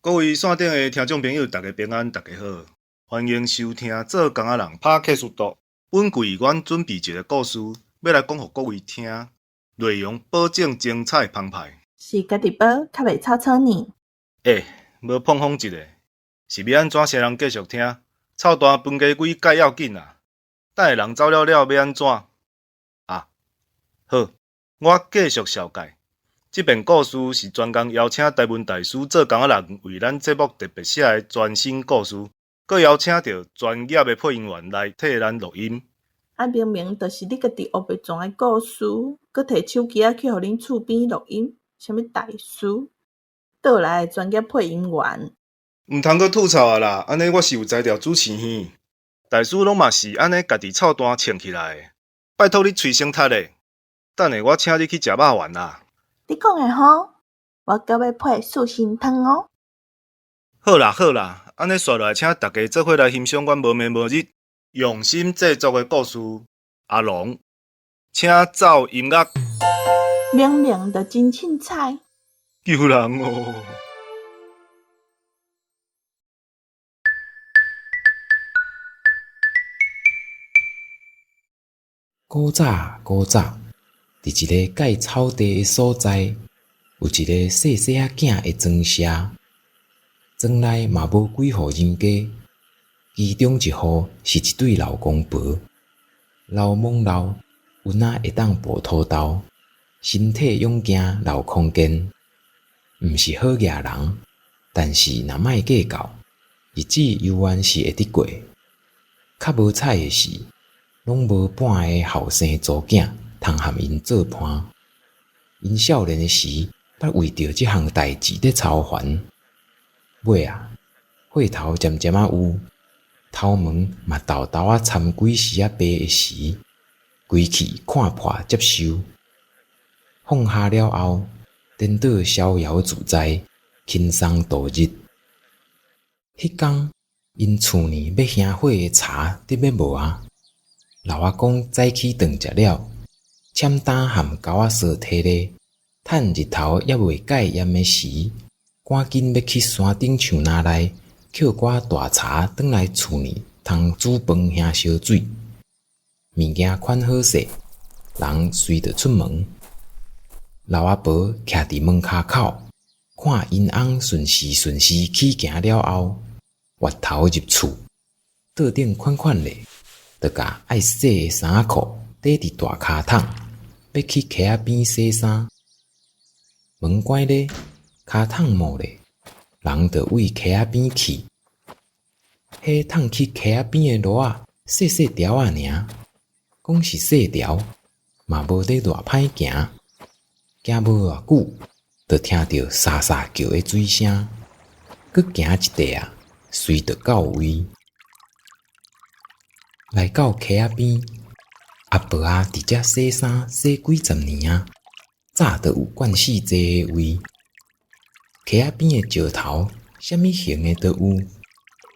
各位線頂的聽眾朋友，大家平安，大家好，歡迎收聽《做工仔人 Podcast》。本季阮準備一个故事，欲來講予各位聽，內容保證精彩澎湃。是家己報，較袂草草呢？欸，無膨風一下，是欲按怎誰人繼續聽？臭蛋分雞胿蓋要緊啊！等下人走了了，欲按怎？啊，好，我繼續紹介。這遍故事是專工邀請台文大師做工仔人為咱節目特別寫的全新故事，閣邀請著專業的配音員來替咱錄音。啊，明明就是你家己烏白轉的故事，閣提手機仔去予恁厝邊錄音，啥物大師？佗來的專業配音員？毋通閣吐槽啊啦！按呢我是有才調主持耳。大師攏嘛是按呢家己臭蛋穿起來的。拜託你喙先窒咧，等下我請你去食肉圓啦。你講的吼，我閣欲配素心湯哦。好啦好啦，按呢紲落來，請大家做伙來欣賞阮無暝無日用心製作的故事《阿龍》，請奏音樂。明明就真凊彩。救人哦！古早古早，佇一个蓋草地的所在，有一个細細仔囝的莊社。莊內嘛無幾戶人家，其中一戶是一對老公婆，老懵老，有若會當哺土豆，身體勇健，老康健，毋是好額人，但是若莫計較，日子猶原是會得過。較無彩的是，攏無半个後生查某囝通和𪜶做伴。𪜶少年的時，捌為著這項代誌咧操煩。尾仔，火頭漸漸仔有，頭毛嘛沓沓仔摻幾絲仔白的時，規氣看破接受。放下了後，顛倒逍遙自在，輕鬆度日。彼工，𪜶厝呢欲燃火的柴得欲無啊！老阿公早起頓食了，攕擔和鉤仔趖提咧，趁日頭猶未蓋炎的時，趕緊欲去山頂樹林內抾寡大柴轉來厝呢通煮飯燃燒水。物件款好勢，人隨著出門。老阿婆徛佇門跤口，看𪜶翁順時順時起行了後，越頭入厝，桌頂款款咧，就共愛洗的衫仔褲綴佇大跤桶，欲去溪仔邊洗衫。門關咧，跤桶冒咧，人就對溪仔邊去。彼桶去溪仔邊的路仔，細細條仔爾，講是細條，嘛無咧偌歹行。行無偌久，就聽著沙沙叫的水聲，閣行一塊仔，隨就到位。來到溪仔邊，阿婆仔佇遮洗衫洗幾十年啊，早就有慣勢坐的位。溪仔邊的石頭，啥物形的都有，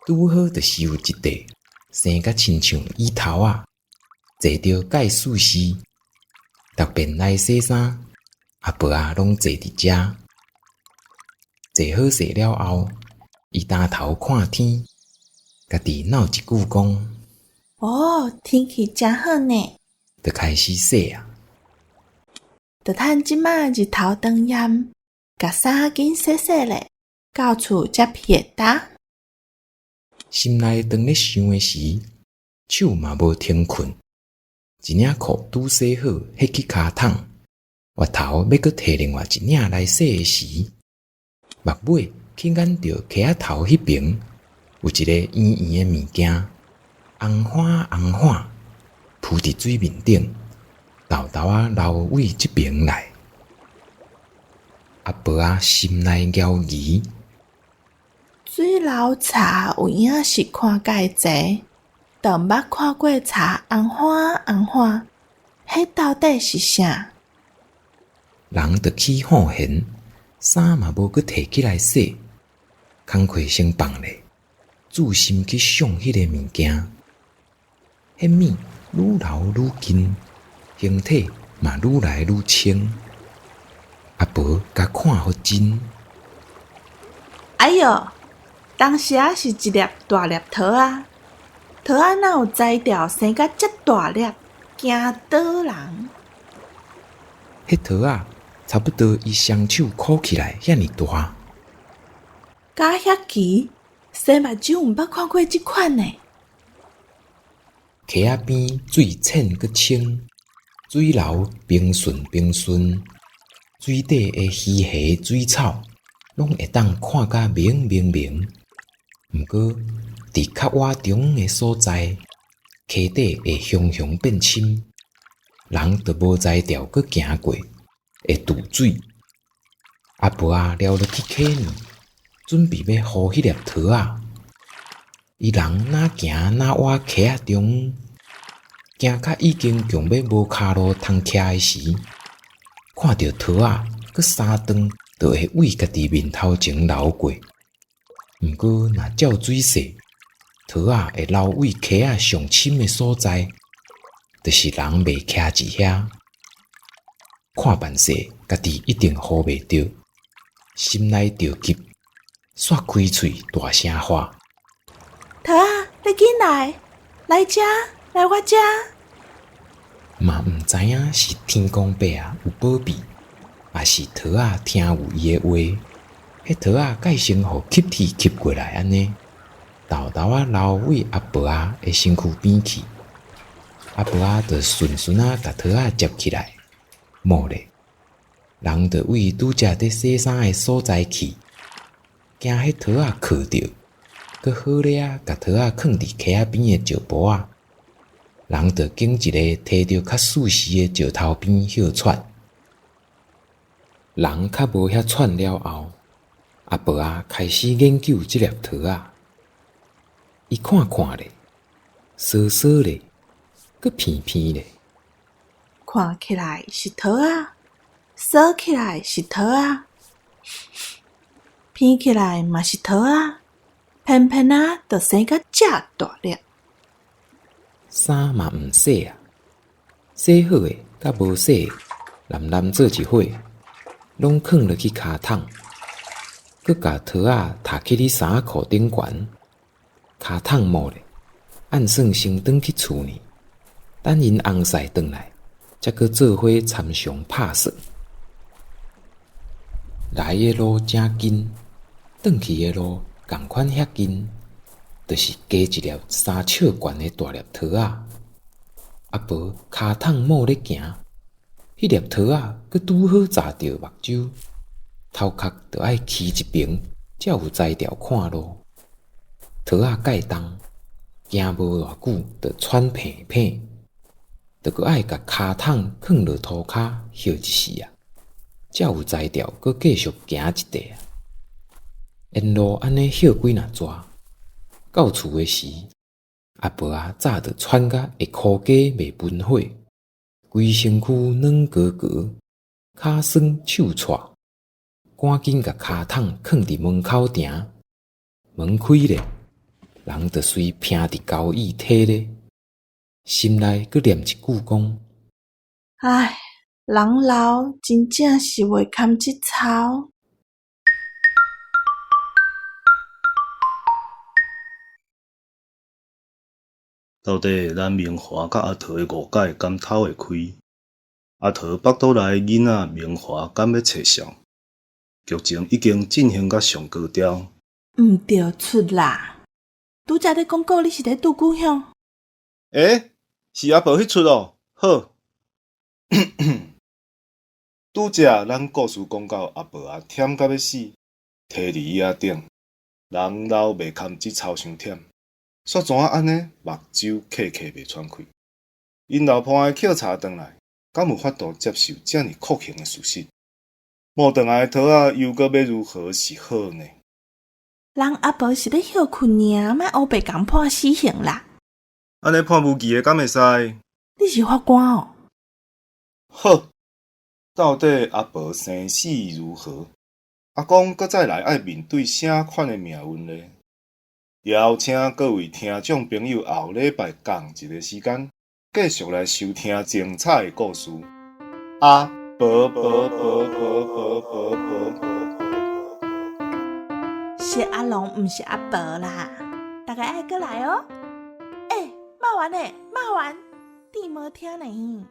拄好就是有一塊生甲親像椅頭仔，坐著蓋舒適。逐遍來洗衫，阿婆仔攏坐佇遮。坐好勢了後，伊擔頭看天，家己鬧一句講：哦，天氣誠好呢！就開始洗啊。就趁這馬日頭當炎，共衫緊洗洗咧，到厝才披會焦。心內當咧想的時，手嘛無停睏，一領褲拄洗好，彼去跤桶，越頭欲閣提另外一領來洗的時，目尾去眼著溪仔頭彼爿有一個圓圓的物件，紅花紅花，浮佇水面頂，沓沓仔流對這爿來。阿婆仔心內猶疑，水流柴有影是看蓋濟，但毋捌看過柴紅花紅花，彼到底是啥？人就起戽嫌，衫嘛無閣提起來洗，工課先放咧，注心去想彼个物件。彼物愈流愈近，形體嘛愈來愈清。阿婆共看予真。哎哎喲，當時仔是一粒大粒桃仔，桃仔哪有才調生甲遮大粒，驚倒人。彼桃仔差不多伊雙手箍起來遐爾大。敢遐奇，生目睭毋捌看過這款的。溪仔邊水淺閣清，水流平順平順，水底的魚蝦水草攏會當看甲明明明。毋過，佇較倚中央的所在，溪底會雄雄變深，人就無才調閣行過，會揬水。阿婆仔撩落去溪呢，準備欲予彼粒桃仔。伊人若行若倚溪仔中央，行甲已經強欲無跤路通徛的時，看著桃仔閣三轉就會為家己面頭前流過。毋過若照水勢，桃仔會流為溪仔上深的所在，就是人袂徛佇遐，看辦勢，家己一定予袂著，心內著急，煞開喙大聲喊：桃仔，你緊來，來遮，來我遮。嘛毋知影是天公伯仔有保庇，抑是桃仔聽有伊的話，彼桃仔蓋先予吸鐵吸過來按呢，沓沓仔流為阿婆仔的身軀邊去。阿婆仔就順順仔共桃仔接起來，耄咧，人就為拄才佇洗衫的所在去，驚彼桃仔囥著，閣好咧仔共桃仔囥佇溪仔邊的石埔仔，人就揀一个提著較欶實的石頭邊歇喘。人較無遐喘了後，阿婆仔開始研究這粒桃仔，伊看看咧，趖趖咧，閣鼻鼻咧。看起來是桃仔，趖起來是桃仔，鼻起來嘛是桃仔，偏偏仔就生甲遮大粒。衫嘛毋洗啊，洗好的佮無洗的，濫濫做一伙，攏囥落去跤桶，閣共桃仔疊去你衫仔褲頂懸，跤桶耄咧，按算先轉去厝呢，等𪜶翁婿轉來，才閣做伙參詳拍算。來的路誠近，轉去的路仝款遐近，就是加一粒三尺懸的大粒桃仔。阿婆跤桶耄咧行，彼粒桃仔閣拄好閘著目睭，頭殼著愛起一爿，才有才調看路。桃仔蓋重，行無偌久就喘鼻鼻，著閣愛共跤桶囥落塗跤歇一時仔，才有才調閣繼續行一塊仔。沿路按呢歇幾若逝，到厝的時，阿婆仔早就喘甲會箍雞袂分火，規身軀軟糊糊，跤酸手掣，趕緊共跤桶囥佇門口埕，門開咧，人就隨徛佇交椅體咧，心內閣念一句講：唉，人老真正是袂堪這操。到底咱明華佮阿桃的誤解敢透會開？阿桃腹肚內囡仔明華敢欲揣數？劇情已經進行到上高潮。毋著出啦！拄才咧講故你是咧拄故鄉？欸，是阿婆彼齣喔，好。拄才咱故事講到阿婆仔忝甲欲死，䖙佇椅仔頂，人老袂堪這操傷忝，煞怎按呢目睭瞌瞌袂喘氣？𪜶老伴的抾查轉來，敢有法度接受遮爾酷刑的事實？耄轉來的桃仔又閣欲如何是好呢？人阿婆是咧歇睏爾，莫烏白共判死刑啦！按呢判無期的敢會使？你是法官喔？好，到底阿婆生死如何？阿公閣再來愛面對啥款的命運呢？邀請各位聽眾朋友後禮拜仝一个時間，繼續來收聽精彩的故事。阿婆婆婆婆婆婆婆。是阿龍，毋是阿婆啦。大家愛閣來哦。欸，肉圓呢？肉圓，你無聽呢？